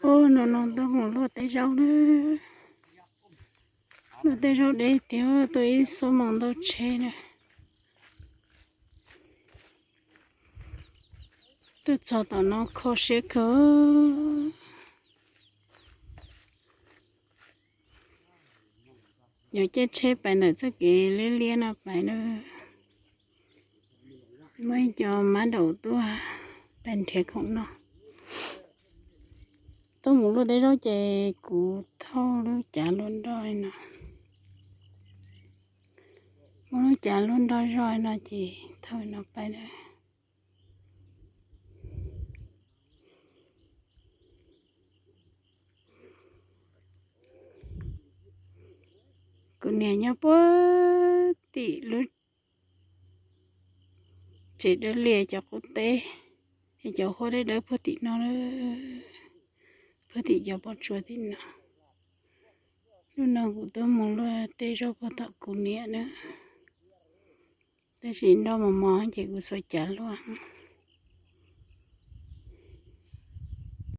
Ub, no no tuaj mus luaj teb zaub na. Luaj teb zaub deb tiag, tuaj ib xuab moos ntau tsheb na. Tuaj txog tom no kho siab kawg. Yuav caij tsheb pais ntawm txoj kev liab liab no pais na. Muaj ib co mab daum tuaj pais nrhiav khoom noj. Tuaj mus luaj teb zaub ces kuv thauj lub cav luaj nroj no. Muaj lub cav luaj nroj zog no ces thauj no pais na. Kuv niam nyob puag tim lub tsev dawb lias cov qub teb, es cov huab dawb dawb puag tim no, puag tim cov pob tsuas tim no. Hnub no kuv tuaj mus luaj teb zaub puag tom kuv niam na, tab sis nroj mos mos ces kuv xuas cav luaj.